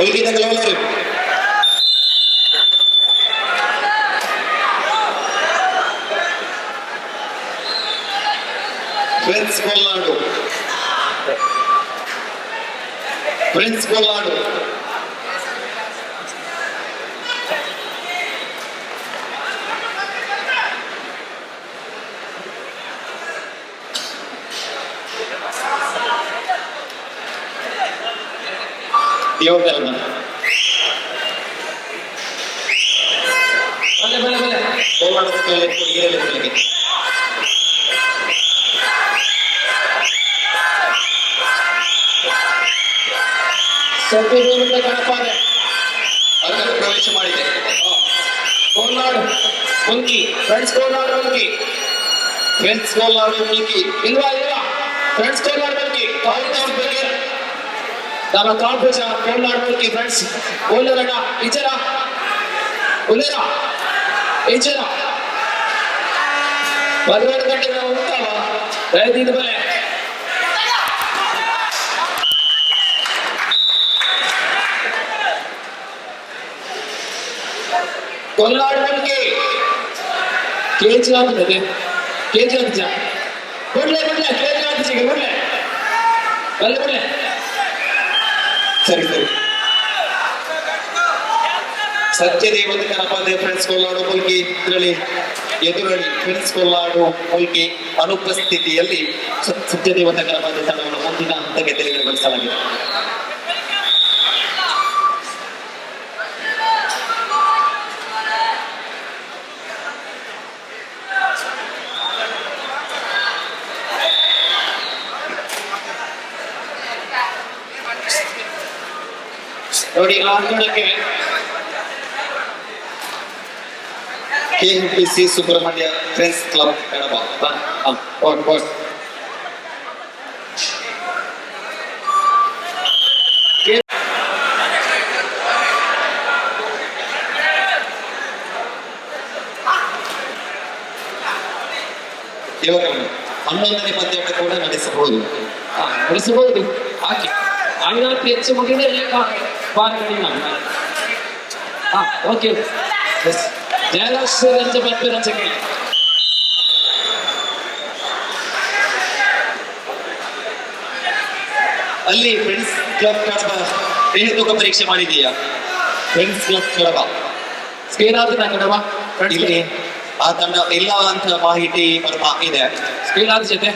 Mulki friends Kolnadu, friends Kolnadu. Devakarna. ಬಲೆ ಬಲೆ ಬಲೆ. ಕೋಲಾಡ ಈರಲೆಕ್ಕಲಿಗೆ. ಸತ್ಯದೇವತೆ ಗಣಪಾದೆ. ಅಂಗಡ ಪ್ರವೇಶ ಮಾಡಿದೆ. ಕೋಲ್ನಾಡು ಮುಲ್ಕಿ, ಫ್ರೆಂಡ್ಸ್ ಕೋಲ್ನಾಡು ಮುಲ್ಕಿ. ಫ್ರೆಂಡ್ಸ್ ಕೋಲಾಡು ಮುಲ್ಕಿ. ಇಲ್ವಾ ಇಲ್ವಾ, ಫ್ರೆಂಡ್ಸ್ ಕೋಲ್ನಾಡು ಮುಲ್ಕಿ ಕಾಲ್ ನಮ್ಮ ಕಾಲ್ಪೂಜ ಕೋಲ್ನಾಡು ಮುಲ್ಕಿ ಫ್ರೆಂಡ್ಸ್ ಓಲರಣ ಇಚರ ಉಲ್ಲರ ಇಚರ 12 ಗಂಟೆ ನಾವು ಉಂಟಾವ ದಯದೀದ ಬಲೆ. ಕೊಲ್ನಾಡು ಮುಲ್ಕಿ ಕೆಜಿ ಆಗ್ತದೆ, ಕೆಜಿ ಆಗ್ತದೆ. ಬಿಡ್ಲೆ ಬಿಡ್ಲೆ, ಕೆಜಿ ಆಗ್ತದೆ, ಬಿಡ್ಲೆ ಬಲ್ಲೆ ಬಿಡ್ಲೆ. ಸರಿ ಸರಿ. ಸತ್ಯದೇವತೆ ಕನಪಾದೆ ಫ್ರೆಂಡ್ಸ್ ಕೊಲ್ಲಾಡು ಮುಲ್ಕಿ ಇದರಲ್ಲಿ ಎದುರಳಿ. ಫ್ರೆಂಡ್ಸ್ ಕೊಲ್ಲಾಡು ಮುಲ್ಕಿ ಅನುಪಸ್ಥಿತಿಯಲ್ಲಿ ಸತ್ಯದೇವತೆ ಕನಪಾದೆ ತಂಡವನ್ನು ಮುಂದಿನ ಹಂತಕ್ಕೆ ತೆರವುಗೊಳಿಸಲಾಗಿದೆ. ನೋಡಿ, ಆ ಅಂಗಣಕ್ಕೆ KMPC Subrahmanya friends club Kadaba. Okay okay. ಇವಾಗ 11ನೇ ಪಂದ್ಯಾಟ ಕೂಡ ನಡೆಸಬಹುದು. ಹಾ, ನಡೆಸಬಹುದು. ಹಾಕಿ ಐದಾರು ಹೆಚ್ಚು ಮುಗಿದರೆ ಬಾರ್ಗಳಿಲ್ಲ. ಹಾ, ಓಕೆ. ಎಸ್ ಜಯರಾಜ್ ಸರ್ ಅಂಚ ಪತ್ಪೆ. ಅಲ್ಲಿ ಫ್ರೆಂಡ್ಸ್ ಕ್ಲಬ್ ಕಡಬ ದೇಹ ತೂಕ ಪರೀಕ್ಷೆ ಮಾಡಿದೀಯಾ? Friends club Kadaba. ಸ್ಕೇಲ್ ಆದ ಕಡಬ. ಇಲ್ಲಿ ಆ ತಂಡ ಇಲ್ಲ ಅಂತ ಮಾಹಿತಿ ಬರ್ತಾ ಇದೆ. ಸ್ಕೇಲ್ ಆದ ಜೊತೆ.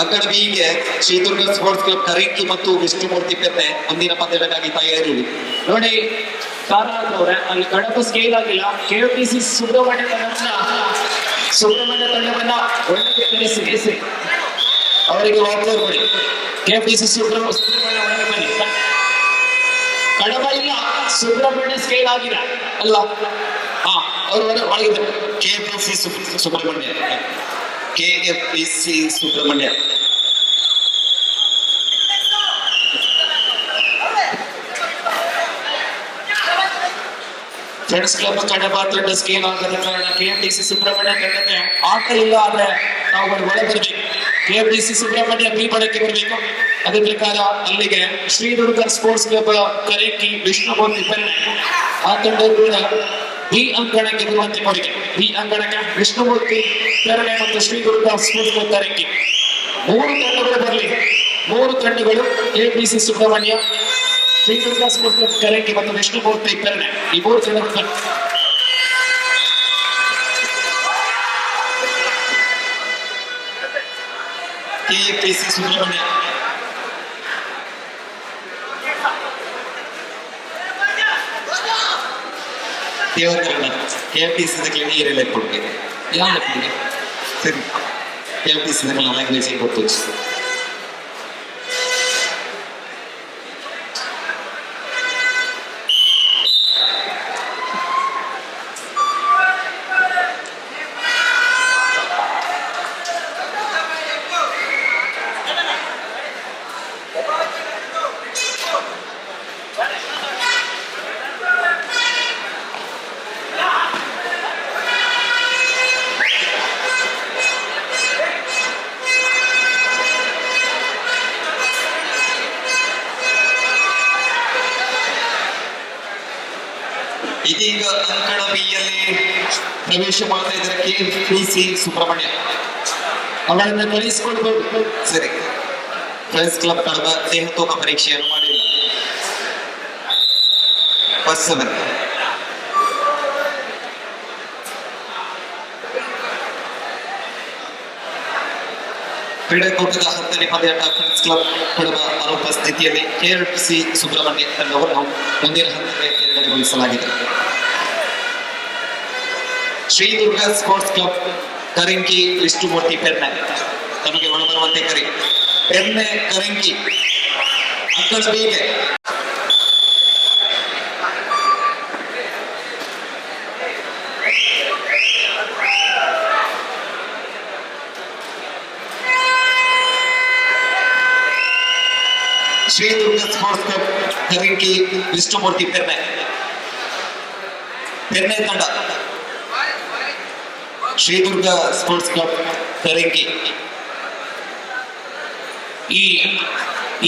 ಅಂಕಣ ಬಿಗೆ ಶ್ರೀದುರ್ಗ ಸ್ಪೋರ್ಟ್ಸ್ ಕ್ಲಬ್ ಕರಿಂಕಿ ಮತ್ತು ವಿಷ್ಣುಮೂರ್ತಿ ಪೆರ್ನೆ ಮುಂದಿನ ಪಂದ್ಯಕ್ಕಾಗಿ ತಯಾರಿ. ನೋಡಿ ತಾರಾನಾಥ್ ಅವರೇ, ಅಲ್ಲಿ ಕಡಬ ಸ್ಕೇಲ್ ಆಗಿಲ್ಲ. ಕೆಎಫ್ಟಿಸಿ ಸುಬ್ರಹ್ಮಣ್ಯ ತಂಡವನ್ನ, ಸುಬ್ರಹ್ಮಣ್ಯ ತಂಡವನ್ನ ಒಳಗೆ ಕರೆಸಿ. ಅವರಿಗೆ ವಾಪಸ್ ಕೊಡಿ. ಕೆಎಫ್ಟಿಸಿ ಸುಬ್ರಹ್ಮಣ್ಯ ಒಳಗೆ ಬನ್ನಿ. ಕಡಬ ಇಲ್ಲ, ಸುಬ್ರಹ್ಮಣ್ಯ ಸ್ಕೇಲ್ ಆಗಿದೆ ಅಲ್ವಾ? ಹಾ, ಅವರು ಒಳಗೆ ಬನ್ನಿ. KFC Subrahmanya, KFPC Subrahmanya. Friends club Kadaba ತಂಡ ಸ್ಕೇಲ್ ಆಗದ ಕಾರಣ ಕೆಎಫ್ಟಿಸಿ ಸುಬ್ರಹ್ಮಣ್ಯ ತಂಡಕ್ಕೆ ಆಟ ಇಲ್ಲ. ಆದ್ರೆ ನಾವುಗಳು ಒಳ ಬರಬೇಕು. ಕೆಎಫ್ಟಿಸಿ ಸುಬ್ರಹ್ಮಣ್ಯ ಬಿ ಬಣಕ್ಕೆ ಬರಬೇಕು. ಅದೇ ಪ್ರಕಾರ ಅಲ್ಲಿಗೆ ಶ್ರೀದುರ್ಗ ಸ್ಪೋರ್ಟ್ಸ್ ಕ್ಲಬ್ ಕರೇಕಿ, ವಿಷ್ಣುಮೂರ್ತಿ ಪೆರ್ನೆ ಆ ತಂಡ ಕೂಡ ಬಿ ಅಂಗಣಕ್ಕೆ ಬರುವಂತೆ ಕೋರಿಕೆ. ಬಿ ಅಂಗಣಕ್ಕೆ ವಿಷ್ಣುಮೂರ್ತಿ ಪೆರ್ನೆ ಮತ್ತು ಶ್ರೀದುರ್ಗ ಸ್ಪೋರ್ಟ್ಸ್ ಕ್ಲಬ್ ಕರೇಕಿ ಮೂರು ತಂಡಗಳು ಬರಲಿ. ಮೂರು ತಂಡಗಳು, ಕೆಎಫ್ಟಿಸಿ ಸುಬ್ರಹ್ಮಣ್ಯ, ಶ್ರೀದುರ್ಗ ಸ್ಪೋರ್ಟ್ಸ್ ಕ್ಲಬ್ ಕರೇಕಿ ಮತ್ತು ವಿಷ್ಣುಮೂರ್ತಿ ಪೆರ್ನೆ, ಈ ಮೂರು ತಂಡಗಳು ಬರಲಿ. ಕೆಎಫ್ಪಿಸಿ ಸುಬ್ರಹ್ಮಣ್ಯ. ದೇವಕರಣ ಕೆಎಫ್ಟಿಸಿ ಕ್ಲಿನಿ ಇರಲೇ ಕೊಡ್ಬೇಕು. ಯಾರು? ಸರಿ, ಕೆಎಫ್ಟಿಸಿ ಲ್ಯಾಂಗ್ವೇಜ್ ಗೊತ್ತು. ಇದೀಗ ಅಂಕಣ ಬಿಯಲ್ಲಿ ಪ್ರವೇಶ ಮಾಡ್ತಾ ಇದ್ದಾರೆ ಕೆಎಫ್ಡಿಸಿ ಸುಬ್ರಹ್ಮಣ್ಯ. ಅವರನ್ನು ಕಳಿಸಿಕೊಡ್ಬೇಕು. ಸರಿ, ಫ್ರೆಂಡ್ಸ್ ಕ್ಲಬ್ ಕಡಬ ದೇಹ ತೂಕ ಪರೀಕ್ಷೆಯನ್ನು ಮಾಡಿಲ್ಲ. First seven. ಕ್ರೀಡಾಕೂಟದ 10ನೇ ಪಂದ್ಯಾಟ ಫ್ರೆಂಡ್ಸ್ ಕ್ಲಬ್ ಕಡಬ ಅನುಪಸ್ಥಿತಿಯಲ್ಲಿ ಕೆಎಫ್ಸಿ ಸುಬ್ರಹ್ಮಣ್ಯ ತಂಡವನ್ನು ಮುಂದಿನ ಹಂತಕ್ಕೆ ತೇರ್ಗಡೆಗೊಳಿಸಲಾಗಿದೆ. ಶ್ರೀದುರ್ಗ ಸ್ಪೋರ್ಟ್ಸ್ ಕ್ಲಬ್ ಕರಿಂಕಿ, ವಿಷ್ಣುಮೂರ್ತಿ ಪೆರ್ನೆ ತಮಗೆ ಒಳಬರುವಂತೆ ಕರೆ. ಪೆರ್ನೆ, ಕರಿಂಕಿ, ಅಂಕಣ ಬಿಗೆ. ಶ್ರೀದುರ್ಗ ಸ್ಪೋರ್ಟ್ಸ್ ಕ್ಲಬ್ ಕರಿಂಕಿ, ವಿಷ್ಣುಮೂರ್ತಿ ಪೆರ್ನೆ, ಪೆರ್ನೆ ತಂಡ. Sridurga sports club Karinki. ಈ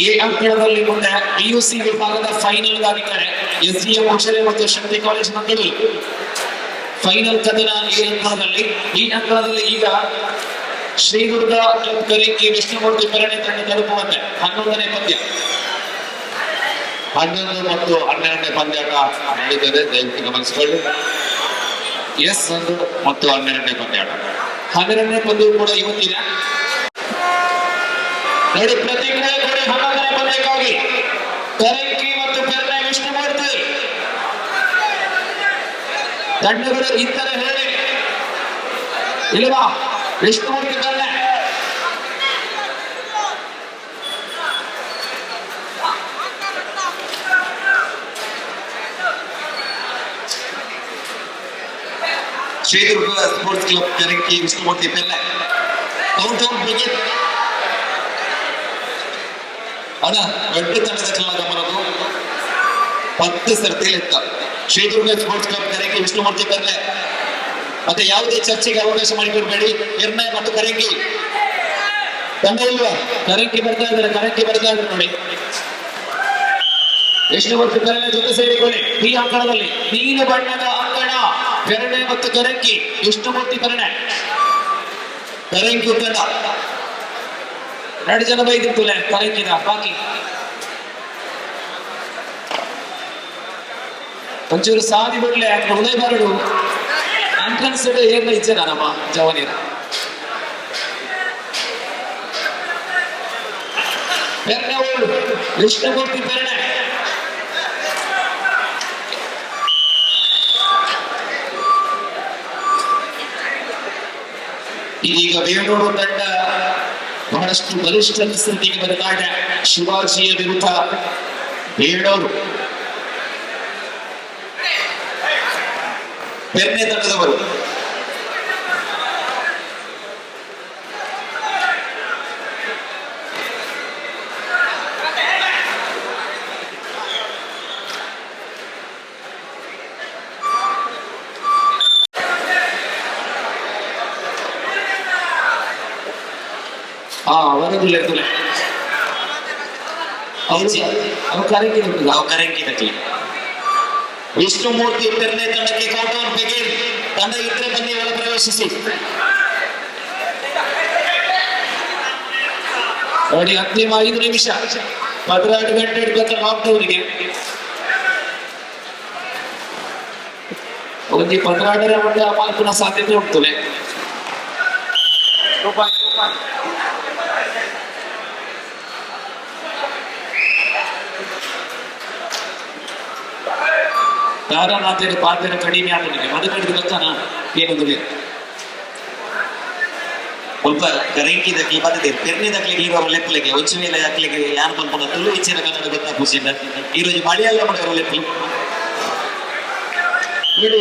ಎ ಅಂಕಣದಲ್ಲಿ ಮುಂದೆ ಪಿಯುಸಿ ವಿಭಾಗದ ಫೈನಲ್ ಗಾಗಿದ್ದಾರೆ ಎಸ್ ಡಿ ಎಂ ಉಜಿರೆ ಮತ್ತು ಶಕ್ತಿ ಕಾಲೇಜ್ ಮಂಗಳೂರು. ಫೈನಲ್ ಕದನ ಎ ಅಂಕಣದಲ್ಲಿ. ಬಿ ಅಂಕಣದಲ್ಲಿ ಈಗ ಶ್ರೀದುರ್ಗ ಕ್ಲಬ್ ಕರಿಂಕಿ, ವಿಷ್ಣುಮೂರ್ತಿ ಪೆರ್ನೆ ತಂಡ ತಲುಪುವಂತೆ 11ನೇ ಪಂದ್ಯ. 11 ಮತ್ತು 12ನೇ ಪಂದ್ಯಾಟ ನಡೀತದೆ, ದಯವಿಟ್ಟು ಗಮನಿಸಿಕೊಳ್ಳಿ. ಎಸ್. 11 ಮತ್ತು 12ನೇ ಪಂದ್ಯಾಟ. 12ನೇ ಪಂದ್ಯವು ಕೂಡ ಇವತ್ತಿದೆ ನೋಡಿ. ಪ್ರತಿಕ್ರಿಯೆ ಕೊಡಿ 11ನೇ ಪಂದ್ಯಕ್ಕಾಗಿ. ಕರಿಂಕಿ ಮತ್ತು ಪೆರ್ನೆ ವಿಷ್ಣುಮೂರ್ತಿ ತಂಡಗಳು ಇದ್ದರೆ ಹೇಳಿ, ಇಲ್ವಾ? Vishnumurthy Perne. Sridurga sports club Karinki, Vishnumurthy Perne, count down begin. ಅಣ್ಣ, ರಡ್ಡು ತಂಡದ ಕಲ್ಲ ಗಮನಕ್ಕೂ 10 ಸರ್ತಿಲಿತ್ತ. Sridurga sports club Karinki, Vishnumurthy Perne. ಮತ್ತೆ ಯಾವುದೇ ಚರ್ಚೆಗೆ ಅವಕಾಶ ಮಾಡಿಕೊಡ್ಬೇಡಿ. ಪೆರ್ನೆ ಮತ್ತು ಕರಿಂಕಿ ತಂಡ ಇಲ್ವಾ? ಕರಂಕಿ ಬರ್ತಾ ಇದ್ದಾರೆ, ಕರಂಕಿ ಬರ್ತಾ ಇದ್ದಾರೆ ನೋಡಿ. ವಿಷ್ಣುಮೂರ್ತಿ ಪೆರ್ನೆ ಜೊತೆ ಸೇರಿಕೊಳ್ಳಿ. ಈ ಅಂಕಣದಲ್ಲಿ ನೀಲಿ ಬಣ್ಣದ ಅಂಕಣ, ಪೆರ್ನೆ ಮತ್ತು ಕರಂಕಿ, ವಿಷ್ಣುಮೂರ್ತಿ ಪೆರ್ನೆ. ಕರಿಂಕಿ ತಂಡ. ಎರಡು ಜನ ಬೈದಿರ್ತಲೆ ಕರಂಕಿದ ಬಾಕಿ. ಒಂಚೂರು ಸಾದಿ ಬಿಡ್ಲೆ, ಉದಯ ಬರಡು. ಎಂಟ್ರೆನ್ಸ್ ಏರ್ಲ ಇಜ್ಜನ ನಮ್ಮ ಜವನೀರ. ಪೆರ್ನೆ ಓಡು, ವಿಷ್ಣುಮೂರ್ತಿ ಪೆರ್ನೆ. ಇದೀಗ ಬೇಡೂರು ತಂಡ ಬಹಳಷ್ಟು ಬಲಿಷ್ಠ ಸ್ಥಿತಿಗೆ ಬರ್ತಾ ಇದೆ. ಶಿವಾಜಿಯ ವಿರುದ್ಧ ಬೇಡೂರು. ಪೆರ್ನೆ ತಂಡದವರು. ಆ ವರದಿಲ್ಲ ತುಲೆ ಅವರು ಅವ್ರು ಕರೆಕ್ಟ್. ನಾವು ಕರೆಂಕಿ ತಟ್ಲಿ. ವಿಷ್ಣುಮೂರ್ತಿ ಪೆರ್ನೆ ತಂಡಕ್ಕೆ ಕೌಂಟ್ ಡೌನ್ ಬಿಗಿನ್. ತಂಡ ಇದ್ರೆ ಬನ್ನಿ, ಒಳ ಪ್ರವೇಶಿಸಿ. ನೋಡಿ, ಅಂತಿಮ 5 ನಿಮಿಷ. 12 ಗಂಟೆ ಹಿಡ್ಬೇಕು ಲಾಕ್ಡೌನ್ಗೆ. ಒಂದು 12ರ ಮಟ್ಟ ಮಾಲ್ಪುನ ಸಾಧ್ಯತೆ ಉಂಟುಲೆ. ತಾರಾನಾಥರ ಪಾತ್ರ ಕಡಿಮೆ ಆದನಿಗೆ ಮದು ಕಡಿದು ಗೊತ್ತಾನ ಏನಂದ್ರೆ. ಸ್ವಲ್ಪ ಕರೆಂಕಿ ದಕ್ಲಿ ಬಂದಿದೆ. ಪೆರ್ನೆ ದಕ್ಲಿಗೆ ಇರುವ ಲೆಪ್ಪಲಿಗೆ ಒಂಚು ಮೇಲೆ ಅಕ್ಲಿಗೆ ಯಾನ್ ಪನ್ಪುನ ತುಳು ಇಚ್ಚಿನ ಕನ್ನಡ ಗೊತ್ತಾಪುಜಿಂಡ. ಈ ರೋಜು ಮಲಯಾಳಂ ಲೆಪ್ಪಲು. వీడు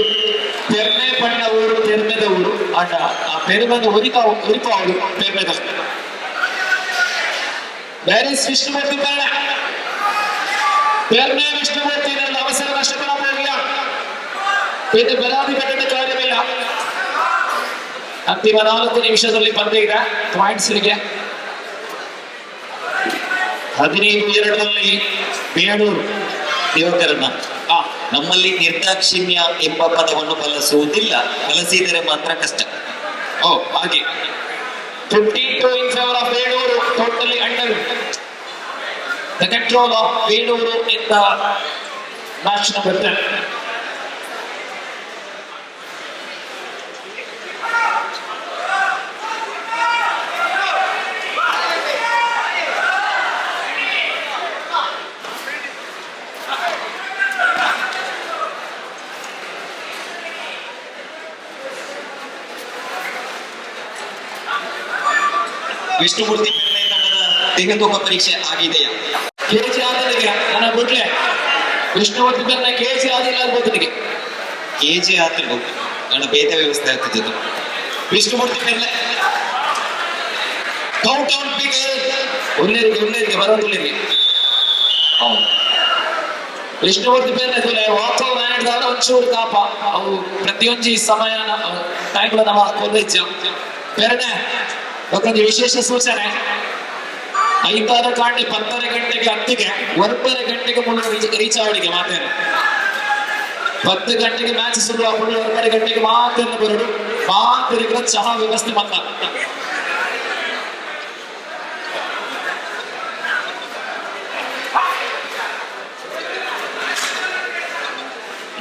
పెర్నే పడిన ఊరు పెర్మెద ఊరు అంట. ఆ పెరుమద ఉరిక ఉరిక ఊరు పెర్మెద. వేర్ విష్ణుమూర్తి పెర్నే? ಪೆರ್ನೆ ವಿಷ್ಣುಮೂರ್ತಿ ನನ್ನ ಅವಸರ ನಷ್ಟಪಡ ಹೋಗಿಲ್ಲ. ಇದು ಬಲಾದಿ ಕಟ್ಟದ ಕಾರ್ಯವಿಲ್ಲ. ಅಂತಿಮ 4 ನಿಮಿಷದಲ್ಲಿ ಪಂದ್ಯ ಇದೆ. ಪಾಯಿಂಟ್ಸ್ 15-2ರಲ್ಲಿ ಬೇಳೂರು. ದಿವಾಕರನ್ನ, ನಮ್ಮಲ್ಲಿ ನಿರ್ದಾಕ್ಷಿಣ್ಯ ಎಂಬ ಪದವನ್ನು ಬಳಸುವುದಿಲ್ಲ, ಬಳಸಿದರೆ ಮಾತ್ರ ಕಷ್ಟ. ಓ ಹಾಗೆ. 52 in favour of Venur, totally under the control of Venur in the match number 10. Vishnumurthy Perne ತಂಡದ ದೇಹತೂಕ ಪರೀಕ್ಷೆ ಆಗಿದೆಯಾ? ಕೆಜಿ ಆದನಿಗೆ ನನ್ನ ಬಿಡ್ಲೆ ವಿಷ್ಣುಮೂರ್ತಿ ಬೆನ್ನ ಕೆಜಿ ಆದಿಲ್ಲ ಅನ್ಬೋದು ನಿನಗೆ. ಕೆಜಿ ಆತಡು ನನ್ನ ಭೇದ ವ್ಯವಸ್ಥೆ ಆಗ್ತಿದ್ದು. Vishnumurthy Perne count down begin. ಉಲ್ಲೇರಿಗೆ ಉಲ್ಲೇರಿಗೆ ಬರೋದು ಉಲ್ಲೇರಿಗೆ. ಹೌದು. ವಿಷ್ಣುಮೂರ್ತಿ ಬೆನ್ನ ವಾಕ್ ಮ್ಯಾನೇಜ್ ಒಂಚೂರು ತಾಪ ಅವು ಪ್ರತಿಯೊಂಜಿ ಸಮಯ ಟೈಮ್ ನಮ್ಮ ಕಾಲೇಜ್ ಪೆರ್ನೆ ಒಂದೊಂದು ವಿಶೇಷ ಸೂಚನೆ. ಐದಾರು ಕಾಂಡಿ 10:30 ಗಂಟೆಗೆ ಹತ್ತಿಗೆ 9:30 ಗಂಟೆಗೆ ಮುನ್ನ ರೀಚ್ ಆವಡಿಗೆ ಮಾತೇನೆ. 10 ಗಂಟೆಗೆ ಮ್ಯಾಚ್ ಶುರು ಆಗ್ಬಿಡು, 9:30 ಗಂಟೆಗೆ ಮಾತನ್ನು ಬರಡು ಮಾತರಿಗಳ ಚಹಾ ವ್ಯವಸ್ಥೆ ಮತ್ತ.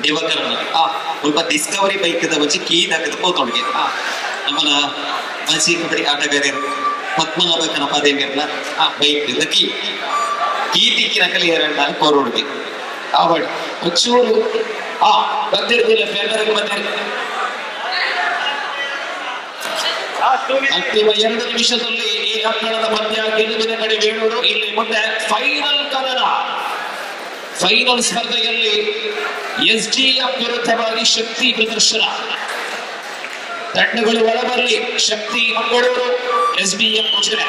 ದಿವಾಕರನ ಸ್ವಲ್ಪ ಡಿಸ್ಕವರಿ ಬೈಕ್ the ಒಂಜಿ ಕೀ ದಾಕದ ಪೋತೊಂಡಿಗೆ ನಮ್ಮನ ಮಾಜಿ ಕಬಡ್ಡಿ ಆಟಗಾರರು ಪದ್ಮನಾಭ ಕನಪಾದೇವಿಯರ್ನ ಬೈಕ್ the key key ತಿಕ್ಕಿನ ಕಲಿಯರನ್ನ ಕೋರೋಡ್ಗೆ. ಆವಡ್ ಒಂಚೂರು ಬಂದಿರ್ದಿಲ್ಲ ಪೇಪರ್ಗೆ ಬಂದಿರ್. ಅಂತಿಮ 2 ನಿಮಿಷದಲ್ಲಿ ಈ ಅಂಕಣದ ಪಂದ್ಯ ಗೆಲುವಿನ ಕಡೆ ವೇಣೂರು. ಇಲ್ಲಿ ಮುಂದೆ ಫೈನಲ್ ಕದನ. ಫೈನಲ್ ಸ್ಪರ್ಧೆಯಲ್ಲಿ ಎಸ್ ಡಿ ಎಂ ವಿರುದ್ಧವಾಗಿ ಶಕ್ತಿ ಪ್ರದರ್ಶನ. ತಂಡಗಳು ಒಳಬರಲಿ. Shakti Mangaluru, S D M Ujire.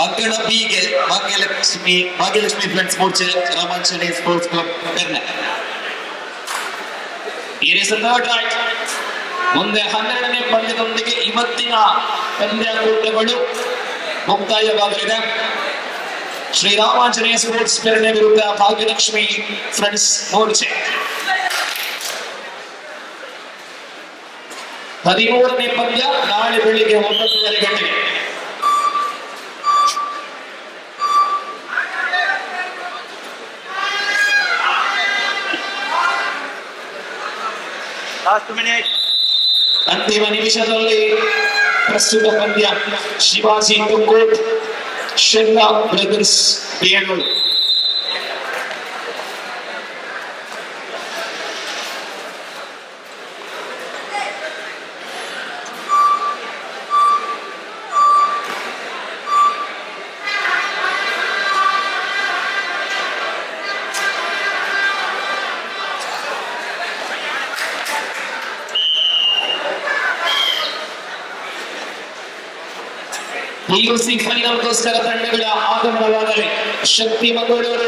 ಅಂಕಣ ಬಿಗೆ ಭಾಗ್ಯಲಕ್ಷ್ಮಿ ಭಾಗ್ಯಲಕ್ಷ್ಮಿ ಫ್ರೆಂಡ್ಸ್ ಮೋರ್ಚೆ, Ramanjaneya sports club Perne. Here is the third right. ಮುಂದೆ 12ನೇ ಪಂದ್ಯದೊಂದಿಗೆ ಇವತ್ತಿನ ಪಂದ್ಯಾಕೂಟಗಳು ಮುಕ್ತಾಯವಾಗಲಿದೆ. ಶ್ರೀರಾಮಾಂಜನೇಯ ಸ್ಪೋರ್ಟ್ಸ್ ಪೆರ್ನೆ ವಿರುದ್ಧ ಭಾಗ್ಯಲಕ್ಷ್ಮಿ ಫ್ರೆಂಡ್ಸ್ ಮೋರ್ಚೆ. 13ನೇ ಪಂದ್ಯ ನಾಳೆ ಬೆಳಿಗ್ಗೆ 9:30 ಗಂಟೆಗೆ. Last minute. ಅಂತಿಮ ನಿಮಿಷದಲ್ಲಿ ಪ್ರಸ್ತುತ ಪಂದ್ಯ ಶಿವಾಜಿ ತುಕ್ಕೋಟ್, ಶೆಲ್ಲಾ ಬ್ರದರ್ಸ್ ಬೇಣೂರು. ಪಿಯುಸಿ ಫೈನಲ್ಗೋಸ್ಕರ ತಂಡಗಳ ಆಗಮನವಾಗಲಿ. ಶಕ್ತಿ ಮಂಗಳೂರು,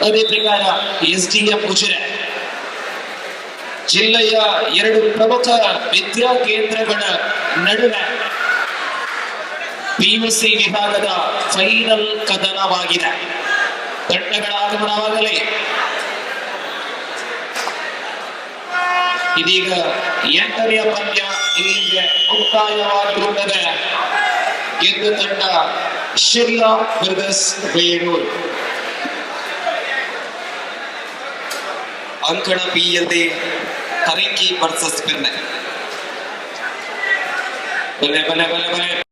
ಅದೇ ಪ್ರಕಾರ ಎಸ್ ಡಿ ಎಂ ಉಜಿರೆ ಜಿಲ್ಲೆಯ 2 ಪ್ರಮುಖ ವಿದ್ಯಾ ಕೇಂದ್ರಗಳ ನಡುವೆ ಪಿಯುಸಿ ವಿಭಾಗದ ಫೈನಲ್ ಕದನವಾಗಿದೆ. ತಂಡಗಳ ಆಗಮನವಾಗಲಿ. ಇದೀಗ 8ನೇ ಪಂದ್ಯ ಇಲ್ಲಿಗೆ ಮುಕ್ತಾಯವಾಗಿರುತ್ತದೆ. ಗೆದ್ದ ತಂಡ ಶಿರ್ಲಾ ಬ್ರದರ್ಸ್ ಬೇಳೂರು. ಅಂಕಣ ಬಿಯಲ್ಲಿ ಕರಿಂಕಿ ವರ್ಸಸ್ ಪೆರ್ನೆ. ಬಲೆ ಬಲೆ ಬಲೆ ಬಲೆ.